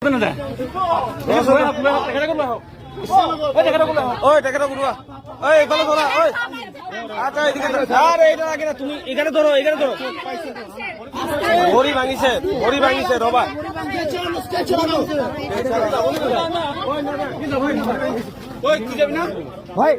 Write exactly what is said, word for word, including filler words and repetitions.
না, না। ঐ, তেখেতক লৈ আহক। ঐ, তেখেতক লৈ আহক। ঐ, এইফালে ধৰা, ঐ। আচ্ছা, এইদিকে ধৰা। আৰে, এইটো লাগে না, তুমি এইকাৰণে ধৰা, এইকাৰণে ধৰা। ভৰি ভাঙিছে, ভৰি ভাঙিছে, ৰবা। ঐ, কি যাবি না? ভাই।